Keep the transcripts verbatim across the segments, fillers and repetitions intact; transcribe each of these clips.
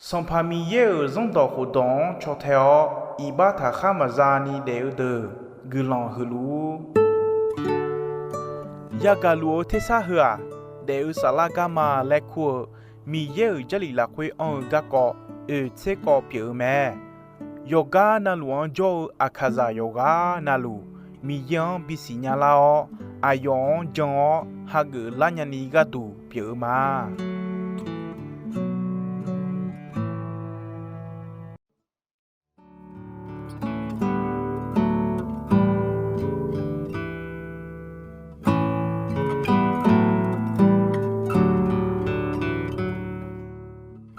Sanqpaq Miqyaer-euq zanrdawq khofdawq-anr caw tae-awr, iqbax taqkhar maqza ni daef-eu deuq guiqlanq huiq luf-ur. Yagaq luf-eu tersar heu-aq, daef-eu saflar garma laer kur-eu Miqyaer-euq Jarlif lafkhoer anr-eu garkawv oeq tser kawv pyeuf-eu mae. Yawqgar navluf-anr jawr-eu aqkaqzaq yawqghaq navluf, Miqyaer-anr bisiq nya lar-awr, aqyawf-anr jan-awr hageuf lar nyani gharduq pyeuf-eu ma.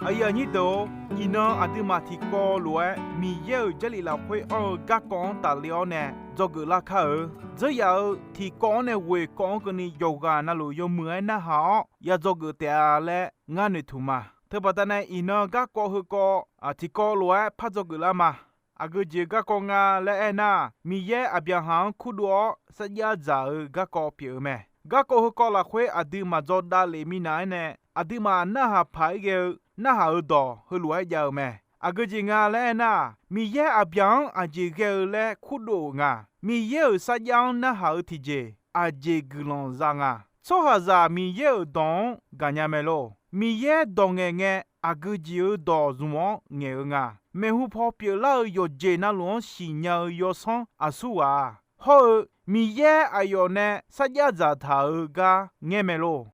Aqyuif aqnyir deuq-or, iqnan aqduimaf tiqkawv lof-aer Miqyaer-euq Jarlif lafkhoer anr-eu garkawv-anr tafle-awr nae dzawgeuf lar kar-eu. Dzeur yaf-eu tiqkawv-anr nae ghoeq kawv-anr keuvni yawqghaq navluf yawmuiq-aer narhaq-awr ya dzawgeuf taef-a laer ngar noeqtmq ma. Teubaqda nae iqnan garkawv heukawv tiqkawv lof-aer par dzawgeuf lar ma. Aqgeu jeq-eu garkawv nga laer aernar, Miqyaer Aqbyaqhaq-anr kurdov-awr sarjax dzaq-eu garkawv pyeuf-eu mae. Garkawv heukawv lafkhoer aqdui maqdzaw davlef minav-aer nae, aqduimaf narhaq paq-aer ghae-eu narhaq-eu dawq heulof-aer jav-eu mae. Aqgeu jeq nga laer aernar, Miqyaer Aqbyaq-anr aqjeq ghae-eu laer kurdov-euq nga. Miqyaer-euq sarjax-anr narhaq-eu tiqjeq aqjeq guiqlanq za nga. Tsawrhaqzaq Miqyaer-euq dawq-anr gaqnya mae lor. Miqyaer dawq ngaeq ngae, aqgeu jeq-eu dawq zmq-anr ngaeq-eu nga. Maeqhu paw pyeuflar-eu yawqjeq navluf-anr siqnya-eu yawsanr aqsur ghaq-a. Hawr-eu Miqyaer aqyawf nae sarjax dzaqtaq-eu gar ngaer mae lor.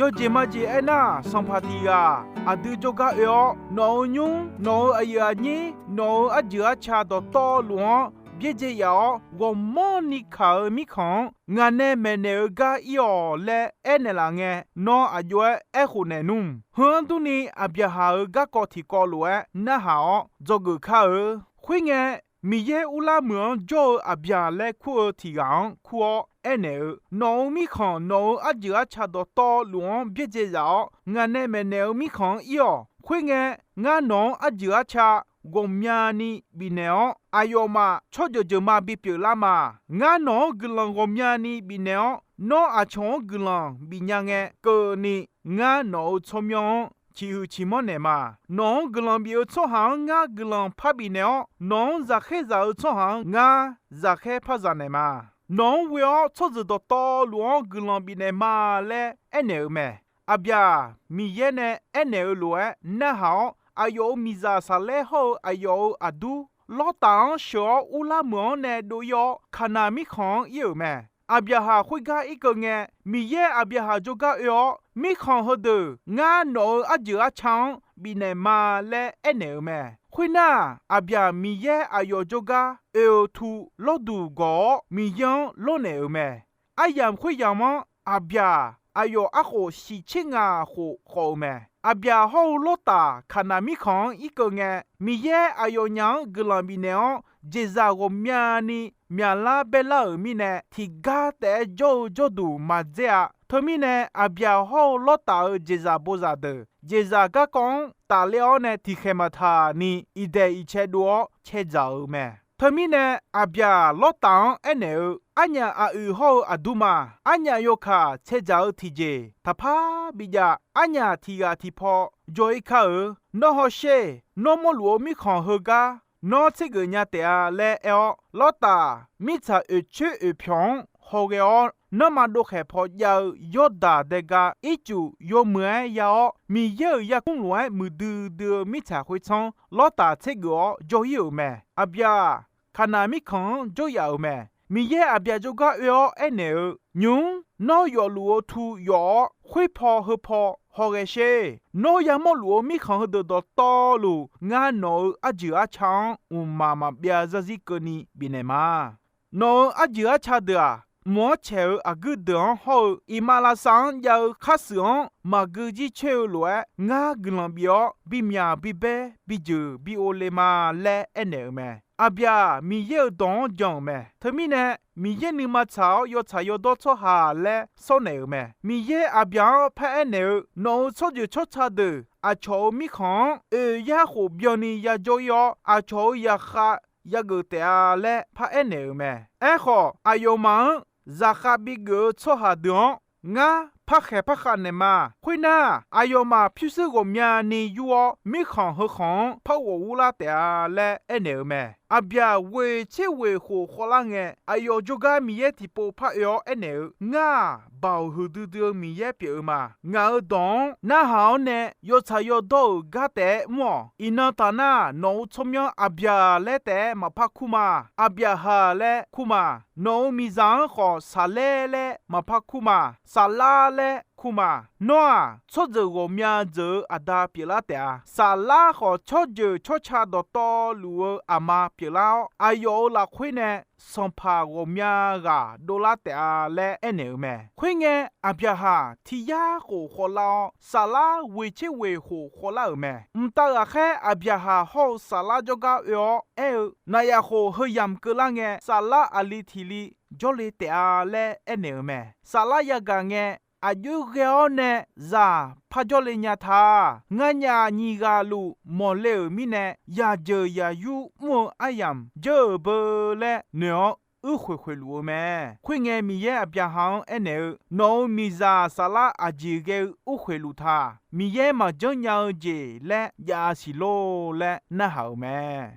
Yawjeq majeq aernar, sanqpaq tiq ghaq aqdui jawrgar oe-awr, nawq-euq nymr, nawq-euq aqyuif aqnyir, nawq-euq arjeuq arca dawqtawvluf-anr byaerdzae yaf-awr, ghawqmanrni kaq-eu mirkhanq-anr ngaq nae maeqnaeq-eu gar ir-awq laer aernaeq laf ngae, nawr aqjox-aer aerkhof naeq nmr. Heu-anr durni, Aqbyaqhaq-euq garkawv tiqkawv lof-aer narhaq-awr dzawgeuf kar-eu. Khoerngae, Miqyaer urlar meuq-anr jawr-eu Aqbyaq laer kur-eu tiq ghaq-anr kur-awr aernaeq-eu, Nawq-euq mirkhanq, nawq-euq arjeuq arca dawqtawvluf-anr byaerdzae zaf-awr, ngaq nae maeqnaeq-eu mirkhanq-anr ir-awq. Khoerngae, ngar nawq-anr arjeuq arca ghawqmyani bifnaeq-awr, aqyawfmaf tsawrjeuq jeuqma bipyeuf lar ma. Ngar nawq-anr guiqlanq ghawqmyani bifnaeq-awr, nawr aqcawq-anr guiqlanq bifnya ngae keuvni, ngar nawq-euq tsawrmyanr-anr ciqhuiq ciqmanr naeq ma. Nawq-anr guiqlanq bif-eu tsawrhaq-anr ngar guiqlanq par bifnaeq-awr, nawq-anr zaqkhaer zaq-eu tsawrhaq-anr ngar zaqkhaer par zaq naeq ma. Nawq-anr ghoe-awr tsawrjeuq dawqtawvluf-anr guiqlanq bifnaeq ma laer aernaeq-eu mae. Aqbyaq Miqyaer nae aernaeq-eu lof-aer narhaq-awr, aqyawf-euq miqzaq saqlaer hawr-eu aqyawf-euq aqdur Lawrtaf-anr sheuq-awr urlar meuq-anr nae dov ir-awr, Kaqnaq mirkhanq-anr ir-euq mae. Aqbyaqhaq khoergar irkeuv ngae, Miqyaer Aqbyaqhaq jawrgar oe-awr, mirkhanq heudeuq ngar nawq-euq arjeuq arca-anr bifnaeq ma laer aernaeq-eu mae. Khoernar, Aqbyaq Miqyaer aqyawf jawrgar oe-eu tu lawrduq gawq-awr, Miqyaer-anr lawrnaeq-euq mae. Aryamq khoeryamq-anr Aqbyaq aqyawf arkhof shiq tser ngaq khof khawf-eu mae. Aqbyaq hawr-eu Lawrtaf Kaqnaq mirkhanq-anr irkeuv ngae, Miqyaer aqyawfnyaf-anr guiqlanq bifnaeq-awr, jeqzaq ghawqmyani myaqlar baerlar-euq mirnae, tiqgar taef-aer jawr-eu jawrduq maqdzaer-a. Teumirnae, Aqbyaq hawr-eu Lawrtaf-euq jeqzaq bozaq deuq, jeqzaq garkawv-anr tafler-awr nae tiqkhaeq maqtaq ni, iqdaeq iqcae dov-awr caedzaq-euq mae. Teumirnae, Aqbyaq Lawrtaf-anr aernaeq-eu, Arnyaf aqyuif hawr-eu aqdur ma. Arnyaf yawkaq caedzaq-eu tiqjeq taqpar bijav. Arnyaf tiq ghaq tiqpaw jawr-ir kar-eu. Nawr hawsher. Nawr mawrluf-eu mirkhanq heugar nawr tsergeuf nya taef-a laer aer-awr, Lawrtaf mirtsaq oeqcoer oeqpyawq-anr hawghae-awr, nanrma dovkhaeq paw jav-eu Yawrdaq daega ircuf yawmuiq-aer ya-awr, Miqyaer-euq yarkmr lof-aer muiqdui dui-eu mirtsaq khoertsanr Lawrtaf tsergeuf-awr jawr-ir-euq mae. Aqbyaq Kaqnaq mirkhanq-anr jawryaf-euq mae. Miqyaer Aqbyaq jawrgar oe-awr aernaeq-eu, Nymq-mr, nawr yawfluf-eu tu yawf-awr, khoerpaw heupaw hawghae sher. Nawr yamawrluf-eu mirkhanq heudeuq dawqtawvluf, ngar nawq-euq arjeuq arca-anr mqmaq maqbyav zarzir keuvni bifnaeq ma. Nawq-euq arjeuq arca deuq-aq, mq-anr caeq-eu aqguir deuq-anr hawr-eu, iqmalavshav-anr jav-eu kharshuif-anr maqgui jircoer-eu lof-aer, ngar guiqlanq bif-awr, bimyaq bibaer bijeuq bi ov le ma laer aernaeq-euq mae. Aqbyaq Miqyaer-euq dawq-anr jan-euq mae. Teumirnae, Miqyaer nuima tsaq-awr yawtsaq yawdawr tsawrhaq laer sawrnaeq-euq mae. Miqyaer Aqbyaq-anr paraer naeq-eu, Nawq-euq tsawrjeuq tsawrca deuq aqcawq-euq mirkhanq-anr oeq yar khof byanni yajawr-ir-awr, aqcawq-euq zaqkhav yageuf taef-a laer paraer naeq-euq mae. Aerkhawf, aqyawfmaf-anr zaqkhav bigeuf-eu tsawrhaq deuq-anr ngar parkhaeq parkhav naeq ma. Khoernar, aqyawfmaf pyurshuir ghawqmyani yur-awr, mirkhanq heukhanq-anr par ghawq urlar taef-a laer aernaeq-euq mae. Aqbyaq ghoeq tser ghoeq khof khawvlar ngae, aqyawf jawrgar Miqyaer tiqpov paroe-awr aernaeq-eu, Ngar-aq, Baoq huiqdui dui-eu Miqyaer pyeuf-eu ma. Ngaq-euq dawq-anr narhaq-awr nae yawtsaq yawdawr-euq gar taef-aer mr-awq. Iqnan taf nar, nawq-euq tsawrmyanr Aqbyaq laer taef-aer maqpar kur ma. Aqbyaqhaq laer kur ma. Nawq-euq miqzaq-anr khawf, Saqlaer laer maqpar kur ma. Saflar laer kur ma. Nawr-aq, tsawrjeuq ghawqmya dzeuq-eu aqda pyeuflar taef-a. Saflar khawf, tsawrjeuq tsawrca dawqtawvluf-eu aqma pyeuflar-awr, aqyawf-euq lafkhoer nae sanqpaq ghawqmya ghaq dovlar taef-a laer aernaeq-euq mae. Khoerngae, Aqbyaqhaq tiq yar khof khawvlar-awr, Saflar ghoeq tser ghoeq khof khawvlar-euq mae. Mqtav ghaqkhaer Aqbyaqhaq hawr-eu Saflar jawrgar oe-awr aer-eu, Naqyaf khof heu yamq keuvlar ngae, Saflar aqli tiq li jawrle taef-a laer aernaeq-euq mae. Saflar yagaq ngae, Aqjox-aer ghae-awr nae zaq par jawrle nya ta. Nganyaf nyiq ghaq luf mawqle-euq mirnae, yaqjeuq yaqyur mr-eu aryamq dzeur-euq beu laer noeq-awr, uirkhoeq khoeqluf-eu mae. Khoerngae, Miqyaer Aqbyaqhaq-anr aernaeq-eu, Nawq-euq miqzaq Saflar aqjeq ghae-eu uirkhoeq luf ta. Miqyaer maqjanr nya-eu jeq laer jav siq lor laer narhaq-euq mae.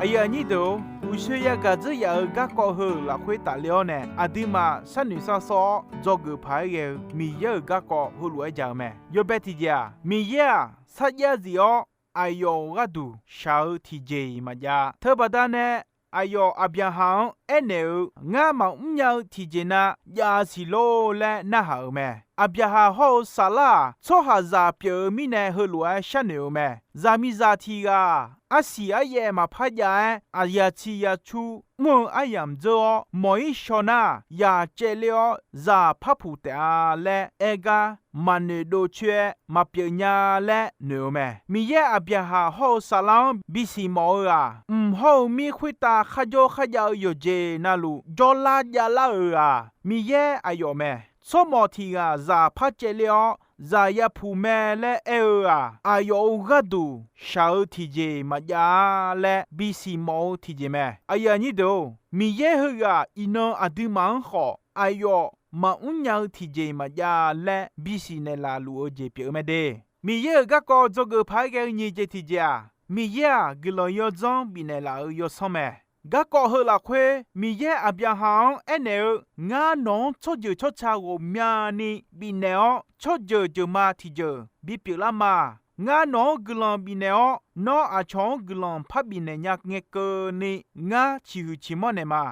Aqyuif aqnyir deuq-or, uqshoe yagaq dzeur yaf-euq garkawv heu-euq lafkhoer tafle-awr nae, aqduimaf sharnoeq sharsawr-awr dzawgeuf paq-aer ghae-eu Miqyaer-euq garkawv heulof-aer ja-eu mae. Yawbae tiqjeq-aq, Miqyaer-aq sarjax zif-awr, aqyawf-euq gharduq shaq-eu tiqjeq-iq maqjav-a. Teubaqda nae aqyawf Aqbyaqhaq-anr aernaeq-eu, Ngar maqmr nya-eu tiqjeq na jav siq lor laer narhaq-euq mae. Aqbyaqhaq hawr-eu Saflar-aq, tsawrhaqzaq pyeuf-eu mirnae heulof-aer sharnoeq-eu mae. Zaqmiqzaq tiq ghaq-aq, arsiq aryaev maqpar jav-aer, aqyaq ciq yaq cu mr-eu aryamq dzeur-awr, mawq-ir shaw nar, yaq caevler-awr zaq par puq taef-a laer aer gar maqnoeq dov coer-aer maqpyeuf nya laer noeq-eu mae. Miqyaer Aqbyaqhaq hawr-eu Saflar-anr bisiq mawf-eu-aq, mq hawr-eu mir khoertav kharjawr kharjav-eu yawqjeq navluf jawrlar javlar-euq-aq, Miqyaer aqyawf mae. Tsawrmawq tiq ghaq zaq par caevler-awr, zaq yapuq mae laer aer-eu-aq, aqyawf-euq gharduq shaq-eu tiqjeq maqjav-a laer bisiq mawf-eu tiqjeq mae. Aqyuif aqnyir deuq-or, Miqyaer heughaq iqnan aqduimaf-anr khawf aqyawf maqmr nya-eu tiqjeq maqjav laer bisiq naeqlaf luf-eu jeq pyeuf-eu mae de. Miqyaer-euq garkawv dzawgeuf paq-aer ghae-eu nyiq jeq tiqjeq-aq, Miqyaer-aq guiqlanq yawdzanr bifnaeq laf-euq yawsanr mae. Garkawv heu lafkhoer Miqyaer Aqbyaqhaq-anr aernaeq-eu, Ngar nawq-anr tsawrjeuq tsawrca ghawqmyani bifnaeq-awr, tsawrjeuq jeuqma tiqjeuq bipyeuf lar ma. Ngar nawq-anr guiqlanq bifnaeq-awr, nawr aqcawq-anr guiqlanq par bifnaeq nya ngae keuvni, ngar ciqhuiq ciqmanr naeq ma.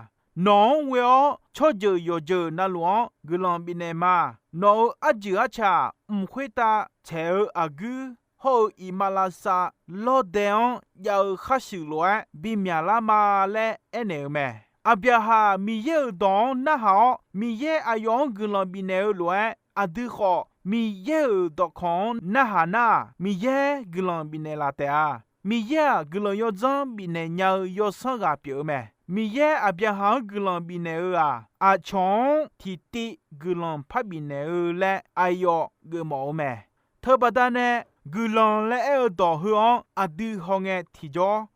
Nawq-anr ghoe-awr tsawrjeuq yawqjeuq navluf-anr guiqlanq bifnaeq ma. Nawq-euq arjeuq arcaq mq khoertav tsaeq-eu aqguir hawr-eu iqmalavshav lawrdae-anr jav-eu kharshuif lof-aer bimyaq lar ma laer aernaeq-eu mae. Aqbyaqhaq Miqyaer-euq dawq-anr narhaq-awr, Miqyaer aqyawf-anr guiqlanq bifnaeq-eu lof-aer, aqdui khawf Miqyaer-euq dawqkawq-anr narhaq nar-aq, Miqyaer guiqlanq bifnaeq laf taef-a. Miqyaer-aq guiqlanq yawdzanr bifnaeq nya-eu yawsanr ghaq pyeuf-eu mae. Miqyaer Aqbyaqhaq-anr guiqlanq bifnaeq-eu-aq, aqcawq-anr tiqtiv guiqlanq par bifnaeq-eu laer aqyawf geufmawf-eu mae. Teubaqda nae guiqlanq laer aer-eu dawq heu-anr aqdui hawngae tiqjawr,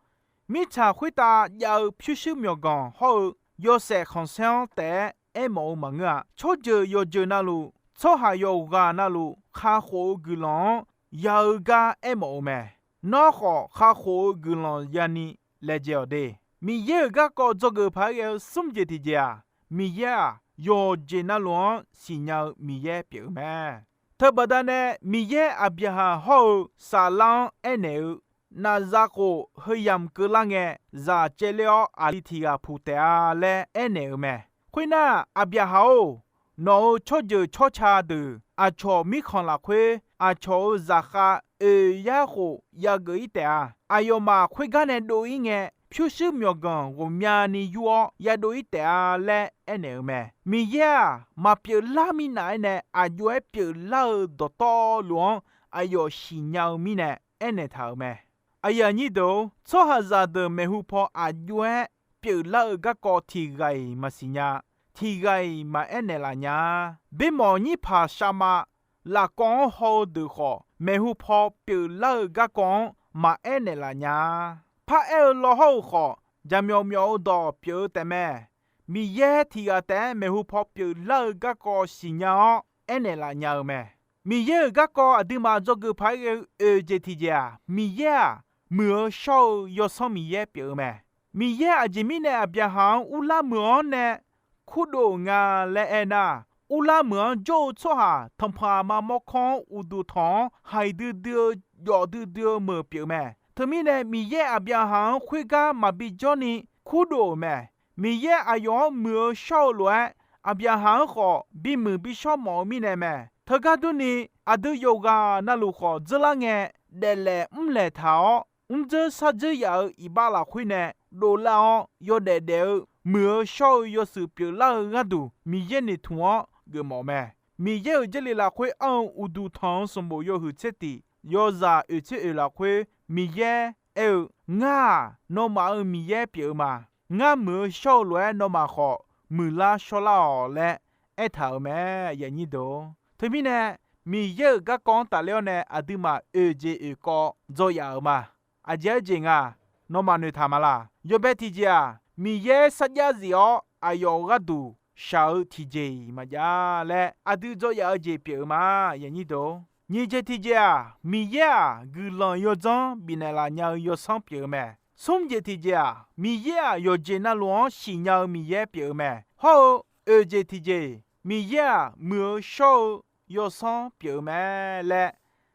mirtsaq khoertav jav-eu pyurshuir myawqganq hawr-eu yawshaef khanqsaer-anr taef-aer aermawf-eu maqngeur-a. Tsawrjeuq yawqjeuq navluf, tsawrhaq yawqghaq navluf kakhof-eu guiqlanq-anr ya-eu gar aermawf-eu mae. Nawr khawf kakhof-eu guiqlanq yani laejae-awq de. Miqyaer-euq garkawv dzawgeuf paq-aer ghae-eu smr jeq tiqjeq-aq, Miqyaer-aq, yawqjeq navluf-anr siqnya-eu Miqyaer pyeuf-eu mae. Teubaqda nae Miqyaer Aqbyaqhaq hawr-eu Saflar-anr aernaeq-eu, Nafzaq khof heu yamq keuvlar ngae, zaq caevler-awr aqli tiq ghaq puq taef-a laer aernaeq-eu mae. Khoernar, Aqbyaqhaq-or, nawq-euq tsawrjeuq tsawrca deuq aqcawq mirkhanq lafkhoer aqcawq-euq zaqkhav oeq yar khof yageuf-ir taef-a. Aqyawfmaf khoergar nae dov-ir ngae, pyurshuir myawqganq ghawqmyani yur-awr yadov-ir taef-a laer aernaeq-eu mae. Miqyaer-aq, maqpyeuf lar minav-aer nae aqjox-aer pyeuflar-eu dawqtawvluf-anr aqyawf siqnya-eu mirnae aernaeq taq-euq mae. Aqyuif aqnyir deuq-or, tsawrhaqzaq deuq maeqhu paw aqjox-aer pyeuflar-eu garkawv tiq ghaq-iq maqsiq nya-a. tiq ghaq-iq maqaer naeqlaf nya-a. Bermawf nyir paq shavma lafkawv-anr haw-eu deuq khawf, maeqhu paw pyeuflar-eu garkawv-anr maqaer naeqlaf nya-a. Paraer-eu law hawr-eu khawf, jaqmyawf myawf-eu dawq pyeuf-eu taefmae. Miqyaer tiq ghaq taef-aer maeqhu paw pyeuflar-eu garkawv siqnya-awr aernaeq laf nya-eu mae. Miqyaer-euq garkawv aqduimaf dzawgeuf paq-aer ghae-eu oeq jeq tiqjeq-aq, Miqyaer-aq, muiq-eu shawr-eu Yawsanr Miqyaer pyeuf-eu mae. Miqyaer aqjeq mirnae Aqbyaqhaq-anr urlar meuq-anr nae kurdov-euq nga laer aernar, urlar meuq-anr jawr-eu tsawrhaq tanqpanq aqma mawrkawr-anr uqduq tanq-anr haiq duidui-eu jawf duidui-eu meuq pyeuf mae. Teumirnae Miqyaer Aqbyaqhaq-anr khoergar maqbi jawrni kurdov-euq mae. Miqyaer aqyawf-anr muiq-eu shawr-eu lof-aer, Aqbyaqhaq-anr khawf bimuiq bishawr mawf-eu mirnae mae. Teugar durni, aqdui yawqghaq navluf khawf dzeurlar ngae, daeflaef mrlaeq taq-awr, mrdzeur sardzeur yaf-eu iqbax lafkhoer nae dovlar-awr, yawdaef daef-eu muiq-eu shawr-eu yawshuif pyeuflar-eu gharduq Miqyaer noeqtmq-anr geufmawf mae. Miqyaer-euq Jarlif lafkhoer anr-eu uqduq tanq-eu sanqbof yawhuiq tser tiq yawzaq oeq tser oeq lafkhoer Miqyaer aer-eu, Ngar-aq, nawmaf-euq Miqyaer pyeuf-eu ma. Ngar muiq-eu shawr-eu lof-aer nawmaf khawf muiqlar shawrlar-awq laer aertaq-euq mae. Teumirnae, Miqyaer-euq garkawv-anr tafler-awr nae aqduimaf oeq jeq oeq kawv dzaw yaf-euq ma. Aqjeq-aer jeq nga, nawmaf noeqtaq ma laq? Yawbae tiqjeq-aq, Miqyaer sarjax zif-awr aqyawf-euq gharduq shaq-eu tiqjeq-iq maqjav laer aqdui dzaw yaf-eu jeq pyeuf-eu ma. Nyiq jeq tiqjeq-aq, Miqyaer-aq, guiqlanq yawdzanr bifnaeq laf nya-eu yawsanr pyeuf-eu mae. Smr jeq tiqjeq-aq, Miqyaer-aq, yawqjeq navluf-anr siqnya-eu Miqyaer pyeuf-eu mae. Hawr-eu oeq jeq tiqjeq, Miqyaer-aq, muiq-eu shawr-eu yawsanr pyeuf-eu mae laer,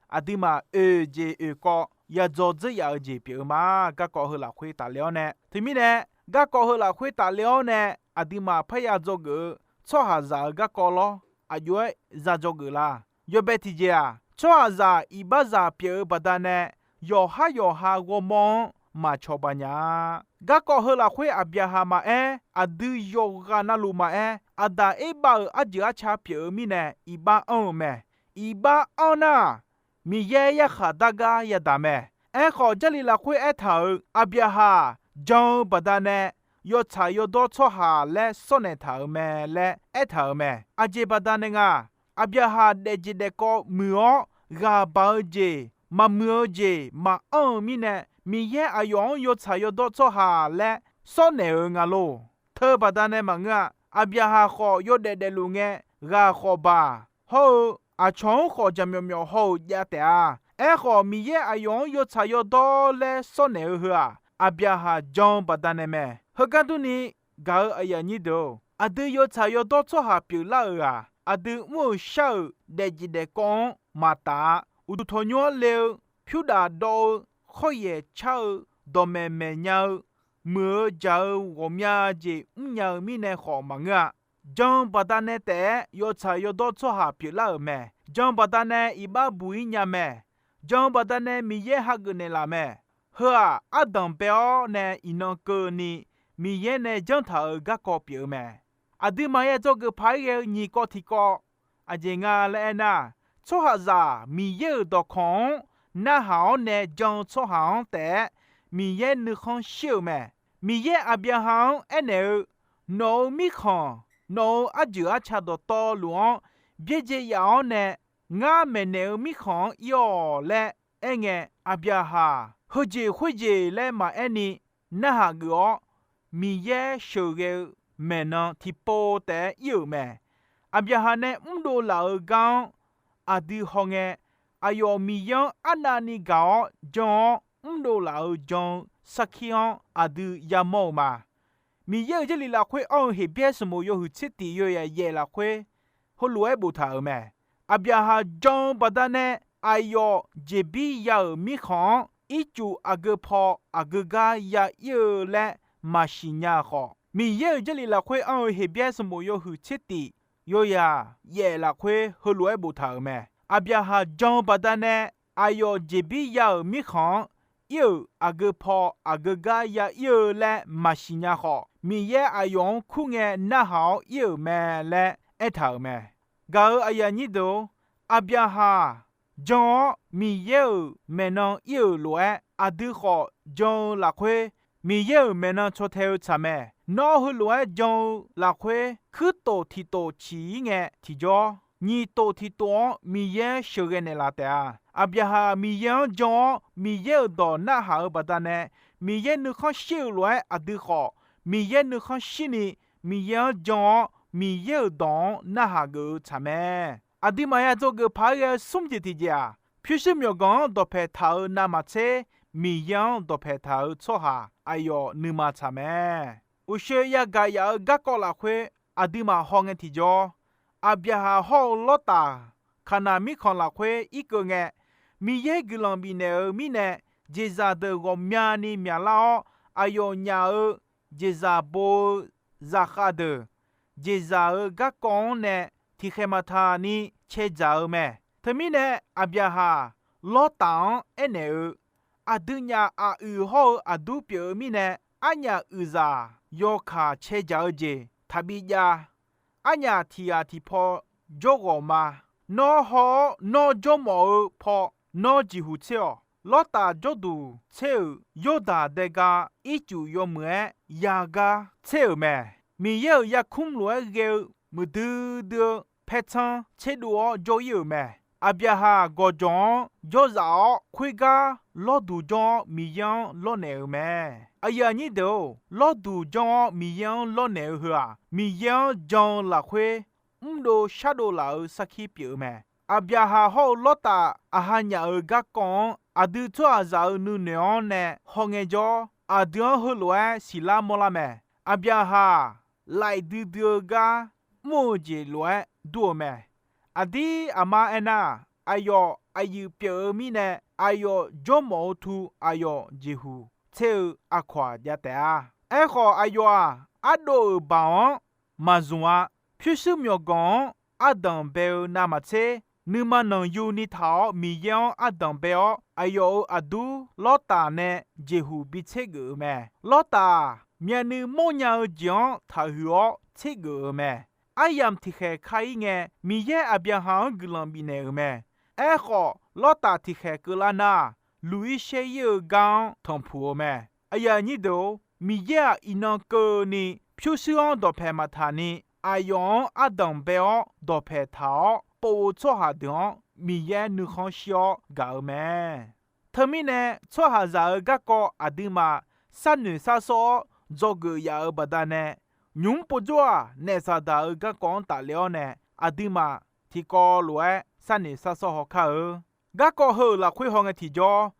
aqduimaf oeq jeq oeq kawv ya dzaw dzeur yaf-eu jeq pyeuf-eu ma. Garkawv heu lafkhoer tafler-awr nae, teumirnae, garkawv heu lafkhoer tafler-awr nae aqduimaf parya dzawgeuf-eu tsawrhaqzaq-euq garkawv lawr, aqjox-aer za dzawgeuf la? Yawbae tiqjeq-aq, tsawrhaqzaq iqbaxzaq pyeuf-eu baqdanae yawqhar yawqha ghawrmawr-anr maqcawba nya-a. Garkawv heu lafkhoer Aqbyaqhaq maqaer, aqdui yawqghaq navluf maqaer, Aqdaq Erbav-euq arjeuq arca pyeuf-eu mirnae iqbax anr-eu mae. Iqbax anr nar, Miqyaer yarkhaq dar gar yadaq mae. Aerkhawf, Jarlif lafkhoer aertaq-euq, Aqbyaqhaq jan-eu baqdanae yawtsaq yawdawr tsawrhaq laer sawrnaeq taq-euq mae laer aertaq-euq mae. Aqjeq baqdanae nga, Aqbyaqhaq daefjeq daefkawv muiq-awr, ghaq baq-eu jeq, maqmuiq-eu jeq maqanr-eu mirnae, Miqyaer aqyawf-anr yawtsaq yawdawr tsawrhaq laer sawrnaeq-euq nga lor. Teu baqdanae maqngeur-a. Aqbyaqhaq khawf yawdaef daefluf ngae, ghaq khawf baq, hawr-eu aqcawq-anr khawf jaqmyawf myawf haw-euq jav taef-a. Aerkhawf, Miqyaer aqyawf-anr yawtsaq yawdawr laer sawrnaeq-eu heu-aq, Aqbyaqhaq jan-eu baqdanae mae. Heugar durni, gaq-eu aqyuif aqnyir deuq-or, aqdui yawtsaq yawdawr tsawrhaq pyeuflar-euq-aq, aqdui mr-euq shar-euq daefjeq daefkawv-anr maqtaf-a. Uqduq tanqnymr-anr le-eu, pyurdaf dawv-eu, khawr yaeq car-eu, dawqmaeq maeq nya-eu, muiq-eu jaq-eu ghawqmya jeq mrnya-eu mirnae khawf maqngeur-a. Jan-eu baqdanae taef-aer yawtsaq yawdawr tsawrhaq pyeuflar-euq mae. Jan-eu baqdanae iqbax buq-ir nya mae. Jan-eu baqdanae Miqyaer hageuf naeqlaf mae. Heu-aq, ardanq bae-awr nae iqnan keuvni Miqyaer nae janr taq-euq garkawv pyeuf-eu mae. Aqduimaf ya dzawgeuf paq-aer ghae-eu nyiq kawv tiq kawv, aqjeq nga laer aernar, tsawrhaqzaq Miqyaer-euq dawqkawq-anr narhaq-awr nae jan-eu tsawrhaq-anr taef-aer Miqyaer nuikhanr shir-euq mae. Miqyaer Aqbyaqhaq-anr aernaeq-eu, Nawq-euq mirkhanq, nawq-euq arjeuq arca dawqtawvluf-anr byaerdzae yaf-awr nae, ngar maeqnaeq-eu mirkhanq-anr ir-awq laer aerngae, Aqbyaqhaq heujeq khoerjeq laer maqaer ni narhaq geuf-awr, Miqyaer sheuqghae-eu maeqnan tiqpov taef-aer ir-euq mae. Aqbyaqhaq nae mrdov laf-eu gar-anr aqdui hawngae, aqyawf Miqyaer-anr arnavni gaq-awr jan-awr mrdov laf-eu jan-eu sarkir-anr aqdui yamawr-eu ma. Miqyaer-euq Jarlif lafkhoer anr-eu Heqbyaer sanqbof yawhuiq tser tiq yawyaq yaef lafkhoer heulof-aer boftaq-euq mae. Aqbyaqhaq jan-eu baqdanae aqyawf jeqbir ya-euq mirkhanq-anr ircuf aqgeu paw aqgeu gar ya ir-eu laer maqsiq nya khawf, Miqyaer-euq Jarlif lafkhoer anr-eu Heqbyaer sanqbof yawhuiq tser tiq yawyaq yaef lafkhoer heulof-aer boftaq-euq mae. Aqbyaqhaq jan-eu baqdanae aqyawf jeqbir ya-euq mirkhanq-anr ir-euq aqgeu paw aqgeu gar ya ir-eu laer maqsiq nya khawf, Miqyaer aqyawf-anr kur ngae narhaq-awr ir-euq mae laer aertaq-euq mae. Gaq-eu aqyuif aqnyir deuq-or, Aqbyaqhaq jan-awr Miqyaer-euq maeqnan ir-euq lof-aer, aqdui khawf jan-eu lafkhoer Miqyaer-euq maeqnan caw tae-eu tsaq mae. Nawr heulof-aer jan-eu lafkhoer, kuirtof tiqtof ciq-ir ngae tiqjawr, nyiq tof tiqtof-anr Miqyaer sheuqghae naeqlaf taef-a. Aqbyaqhaq Miqyaer-anr jan-awr, Miqyaer-euq dawq narhaq-eu baqdanae, Miqyaer nuikhanr shir-eu lof-aer aqdui khawf, Miqyaer nuikhanr shirni Miqyaer-anr jan-awr, Miqyaer-euq dawq-anr narhaq geuf-eu tsaq mae. Aqduimaf ya dzawgeuf paq-aer ghae-eu smr jeq tiqjeq-aq, pyurshuir myawqganq-anr dawqpae taq-eu navmaqtser, Miqyaer-anr dawqpae taq-eu tsawrhaq aqyawf nuima tsaq mae. Uqshoe yagaq yaf-eu garkawv lafkhoer aqduimaf hawngae tiqjawr, Aqbyaqhaq hawr-eu Lawrtaf, Kaqnaq mirkhanq lafkhoer irkeuv ngae, Miqyaer guiqlanq bifnaeq-eu mirnae, jeqzaq deuq ghawqmyani myaqlar-awr, aqyawf nyaf-eu jeqzaq bo-eu zaqkhav deuq, jeqzaq-eu garkawv-anr nae tiqkhaeq maqtaq ni caedzaq-eu mae. Teumirnae, Aqbyaqhaq Lawrtaf-anr aernaeq-eu, aqdui nyaf aq uiq hawr-eu aqdur pyeuf-eu mirnae, arnyaf uiqzaq yawkaq caedzaq-eu jeq taqbi jav. Arnyaf tiq ghaq tiq paw jawr ghawq ma. Nawr haw-awr nawr jawrmawf-eu paw nawr jeqhuq tser-awq. Lawrtaf jawrduq tser-euq Yordaq daega ircuf yawmuiq-aer yagar tser-euq mae. Miqyaer-euq yarkmr lof-aer ghae-eu muiqdui dui-eu paertsanr tserdov-awr jawr-ir-euq mae. Aqbyaqhaq gawqjawq-anr jawrzaf-awr, khoergar lawrduq janr-awr Miqyaer-anr lawrnaeq-euq mae. Aqyuif aqnyir deuq-or, lawrduq janr-awr Miqyaer-anr lawrnaeq-eu heu-aq, Miqyaer-anr jan-eu lafkhoer mrdov shardov laf-euq sarkir pyeuf-eu mae. Aqbyaqhaq hawr-eu Lawrtaf aqha nyaf-euq garkawv-anr aqdui tsawrhaqzaq-euq nuinoeq-anr nae hawngae jawr, aqdui-anr heulof-aer siqlar mawrlar mae. Aqbyaqhaq laf-iq duidui-eu gar mr-eu jeq lof-aer dur-eu mae. Aqdir aqmar aernar, aqyawf aqyuif pyeuf-eu mirnae, aqyawf jawrmawf-eu tu aqyawf jeqhuq tser-eu aqkawq-aq jav taef-a. Aerkhawf, aqyawf-aq, ardov-euq baoq-anr maqzmq-a. Pyurshuir myawqganq-anr ardanq bae-eu navmaqtser, nuima nanqyuni taq-awr Miqyaer-anr ardanq bae-awr, aqyawf-euq aqdur Lawrtaf nae jeqhuq bi tsergeuf-eu mae. Lawrtaf-aq, myavnuiv mawrnya-eu jeq-anr taqhuiq-awr tsergeuf-eu mae. Aryamq tiqkhaeq ka-ir ngae, Miqyaer Aqbyaqhaq-anr guiqlanq bifnaeq-euq mae. Aerkhawf, Lawrtaf tiqkhaeq keuvlar nar, luq-ir shaer-ir-eu gar-anr tanqpuq-eu mae. Aqyuif aqnyir deuq-or, Miqyaer-aq, iqnan keuvni pyurshuir-anr dawqpaeq maqtaq ni, aqyawf-anr ardanq bae-awr dawqpaeq taq-awr pov-eu tsawrhaq deuq-anr Miqyaer nuikhanr shir-awr gaq-eu mae. Teumirnae, tsawrhaqzaq-euq garkawv aqduimaf sharnoeq sharsawr-awr dzawgeuf yaf-euq baqdanae, nymq-mr povjawr-aq, Naefsaqdaq-euq garkawv-anr tafle-awr nae, aqduimaf tiqkawv lof-aer sharnoeq sharsawr haw kar-eu. Garkawv heu-euq lafkhoer hawngae tiqjawr,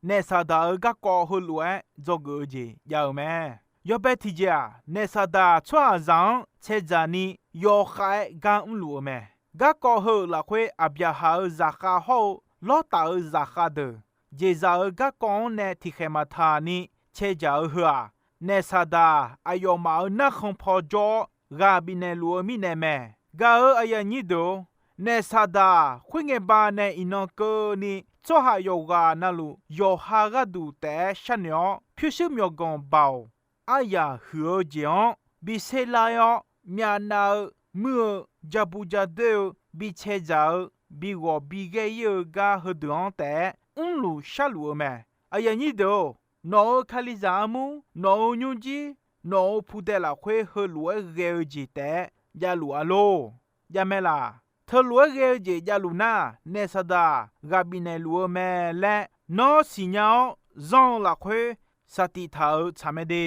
Naefsaqdaq-euq garkawv heulof-aer dzawgeuf-eu jeq jav-eu mae. Yawbae tiqjeq-aq, Naefsaqdaq tsawrhaqzaq-anr caedzaq ni yawkhav-aer gar mrluf-eu mae. Garkawv heu-euq lafkhoer Aqbyaqhaq-euq zaqkhav hawr-eu Lawrtaf-euq zaqkhav deuq, jeqzaq-euq garkawv-anr nae tiqkhaeq maqtaq ni caedzaq-eu heu-aq, Naefsaqdaq aqyawfmaf-euq narkhan paw jawr-awr ghaq bifnaeq luf-eu mirnae mae. Gaq-euq aqyuif aqnyir deuq-or, Naefsaqdaq khoerngae banae iqnan keuvni tsawrhaq yawqghaq navluf yawqha gharduq taef-aer sharnoeq-awr, pyurshuir myawqganq baoq aryaq huiq-eu jeq-anr bi serlar-ir-awr, myavnav-eu, muir-eu, jabu jadoer-eu, bi caedzaq-eu, bi ghawq bi ghaer-ir-eu gar heudeuq-anr taef-aer mrluf sharluf-eu mae. Aqyuif aqnyir deuq-or, nawq-euq Kalizaq armur, nawq-euq nymrjir, nawq-euq pudae lafkhoer heulof-aer ghae-eu jeq taef-aer javluf-a lor. Javmae laq? Teulof-aer ghae-eu jeq javluf nar, Naefsaqdaq ghaq bifnaeq luf-eu mae laer nawr siqnya-awr zanr-eu lafkhoer saqtiq taq-euq tsaq mae de.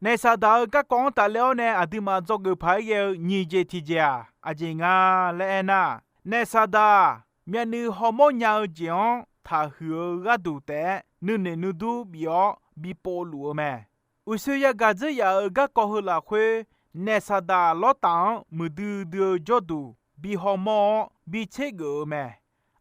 Naefsaqdaq-euq garkawv-anr tafle-awr nae aqduimaf dzawgeuf paq-aer ghae-eu nyiq jeq tiqjeq-aq, aqjeq nga laer aernar, Naefsaqdaq myavnuiv hawmawr nya-eu jeq-anr taqhuiq-eu gharduq taef-aer nuinoeq nuidur bif-awr bi povluf-eu mae. Uqshoe yagaq dzeur yaf-euq garkawv heu lafkhoer, Naefsaqdaq Lawrtaf-anr muiqdui dui-eu jawrduq bi hawmawr-awr bi tsergeuf-eu mae.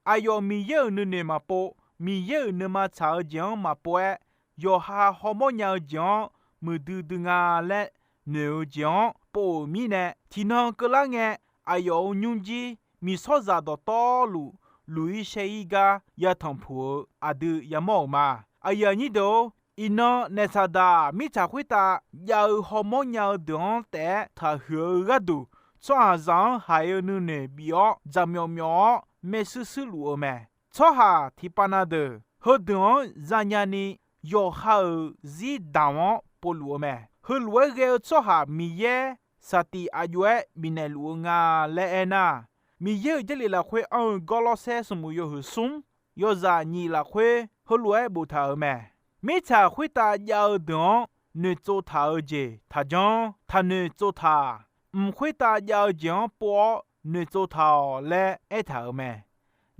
Aqyawf Miqyaer-euq nuinoeq maqpov, Miqyaer-euq nuima tsaq-eu jeq-anr maqpov-aer, yawqha hawmawr nya-eu jeq-anr muiqdui dui nga laer noeq-eu jeq-anr pov-euq mirnae, tiqnan keuvlar ngae, aqyawf-euq nymrjir miqsawrzaq dawqtawvluf luq-ir shaer-ir gar yatanq puq-eu aqdui yamawr-euq ma. Aqyuif aqnyir deuq-or, iqnan Naefsaqdaq mirtsaq khoertav jav-eu hawmawr nya-eu deuq-anr taef-aer taqhuiq-eu gharduq, tsawrhaqzaq-anr haiq-eu nuinoeq bif-awr jaqmyawf myawf-awr maershuir shuir luf-eu mae. Tsawrhaq tiqpav na deuq heudeuq-anr zanya ni yawqha-euq zir damq-anr povluf-eu mae. Heulof-aer ghae-eu tsawrhaq Miqyaer saqtif aqjox-aer bifnaeq luf-eu nga laer aernar, Miqyaer-euq Jarlif lafkhoer anr-eu Gawrlawrsaer smrmuiq yawhuiq smr, yawzaq nyiq lafkhoer heulof-aer boftaq-euq mae. Mirtsaq khoertav jav-eu deuq-anr noeqtsov taq-eu jeq taqjanr, taqnoeq tsov taq. Mq khoertav jav-eu jeq-anr pov-awr noeqtsov taq-awq laer aertaq-euq mae.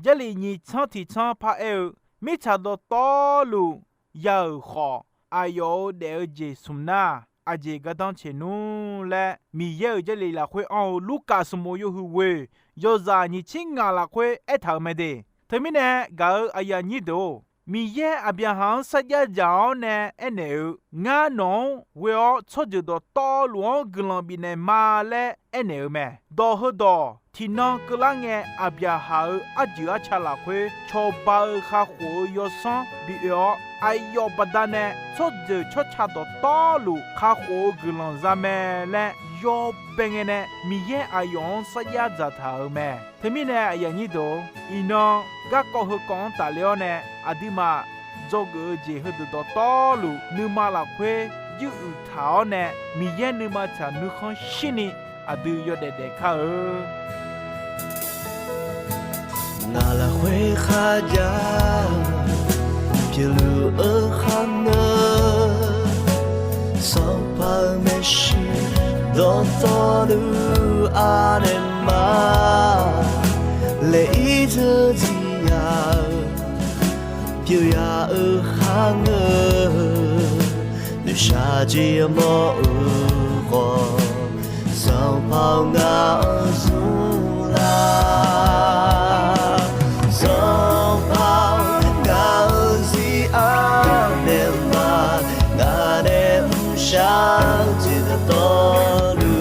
Jarlif nyiq tsanr tiq tsanr paraer-eu, mirtsaq dawqtawvluf ya-euq khawf, aqyawf-euq daef-eu jeq smq nar, aqjeq gardanr tseq nmr laer Miqyaer-euq Jarlif lafkhoer anr-eu Lurkaf smrmuiq yawhuiq ghoeq yawzaq nyiq tser ngaq lafkhoer aertaq-euq mae de. Teumirnae gaq-euq aqyuif aqnyir deuq-or, Miqyaer Aqbyaqhaq-anr sarjax dzaq-awr nae aernaeq-eu, Ngar nawq-anr ghoe-awr tsawrjeuq dawqtawvluf-anr guiqlanq bifnaeq ma laer aernaeq-eu mae. Dawq heudawq tiqnan keuvlar ngae, Aqbyaqhaq-euq arjeuq arca lafkhoer cawba-eu kakhof-eu yawsanr bi oe-awr, aqyawf baqdanae tsawrjeuq tsawrca dawqtawvluf kakhof-eu guiqlanq za mae laer yawbae ngae nae Miqyaer aqyawf-anr sarjax dzaqtaq-euq mae. Teumirnae aqyuif aqnyir deuq-or, iqnan garkawv heukawv-anr tafler-awr nae, aqduimaf dzawgeuf-eu jeq heudeuq dawqtawvluf nuima lafkhoer juiruiq taq-awr nae, Miqyaer nuima tsaq nuikhanr shirni aqdui yawdaef daef kar-eu. Ngaq lafkhoer kharjav-eu pyeufluf-eu kharngeur, Sanqpaq-euq maeqshi dawqtawvluf anaeq ma laer irdzeur dziqya-eu pyeufyaq-eu kharngeur, noeqshaq jeq mawr-eu khawf, Sanqpaq-awr ngaq-anr zmr lar. Sanqpaq-awr ngaq-euq zir anaeq ma, ngaq nae mrshar-eu jeq dawqtawvluf,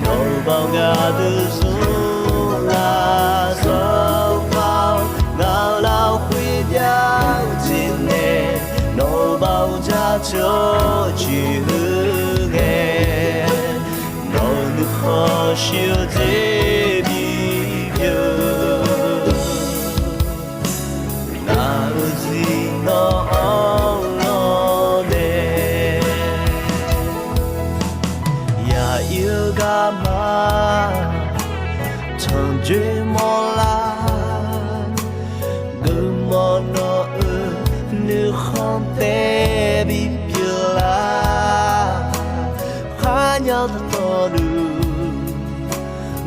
nawq-euq baoq gaqdui zmr lar. Sanqpaq-awr ngaq-euq lafkhoer jav-eu jeq nae, nawq-euq baoq jaceuq-awr ciqhuiq ngae, nawq-euq nuikhanr shir-eu jeq bipyeuf. Ngaq-euq zir nawq-anr lawrnae, yaqir-eu garma tanqjoer mawrlar. Geufmawf nawq-euq nuikhanr tae bipyeuf lar. Kharnya dawqtawvluf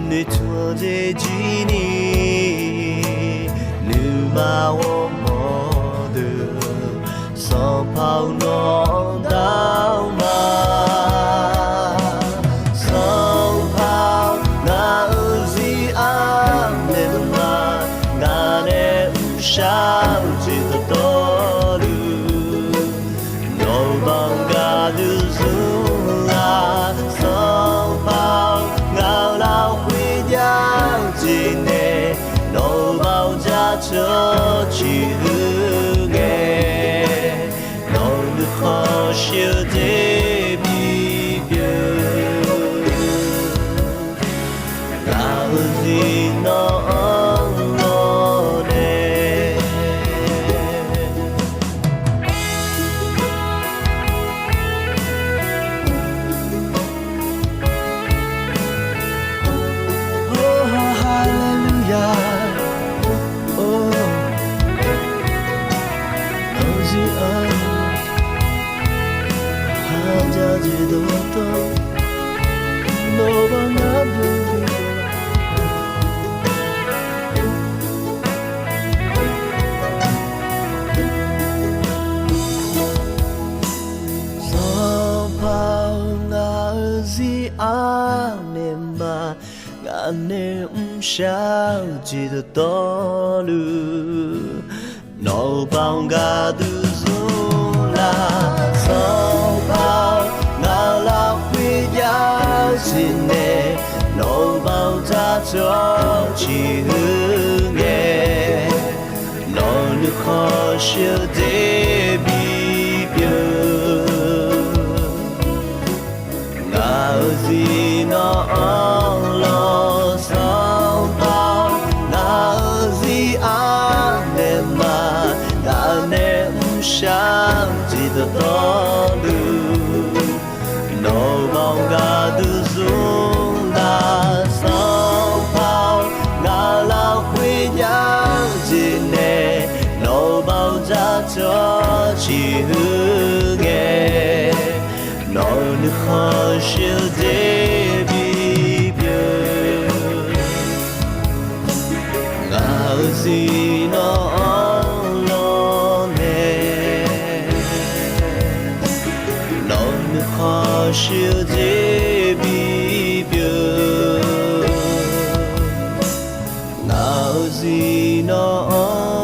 noeqtmq-eu jeq jir ni, nuima ghawrmawf deuq, Sanqpaq-awr nawq-anr daq ma. Sanqpaq-awr ngaq-euq zir anaeq ma, ngaq nae mrshar-eu jeq dawqtawvluf, nawq-euq baoq gaqdui zmr lar. Sanqpaq-awr ngaq-euq lafkhoer jav-eu jeq nae, nawq-euq baoq jaceuq-awr ciqhuiq ngae, nawq-euq nuikhanr shir-eu jeq bipyeuf. Ngaq-euq zir nawq-anr lawrnae, Haleluya. Nawq-euq zir anaeq, kharjav jeq dawqtawvluf, nawq-euq baoq gaqdui Sanqpaq-euq ngaq-euq zir anaeq ma, ngaq nae mrshar-eu jeq dawqtawvluf, nawq-euq baoq gaqdui zmr lar. Sanqpaq-awr ngaq-euq lafkhoer jav-eu jeq nae, nawq-euq baoq jaceuq-awr ciqhuiq ngae, nawq-euq nuikhanr shir-eu jeq bipyeuf. Ngaq-euq zir nawq-anr lawr. Sanqpaq-awr ngaq-euq zir anaeq ma, ngaq nae mrshar Nuikhanr shir-eu jeq bipyeuf, ngaq-euq zif nawr-anr lawrnae, nawq-euq nuikhanr shir-eu jeq bipyeuf, ngaq-euq zif nawr-anr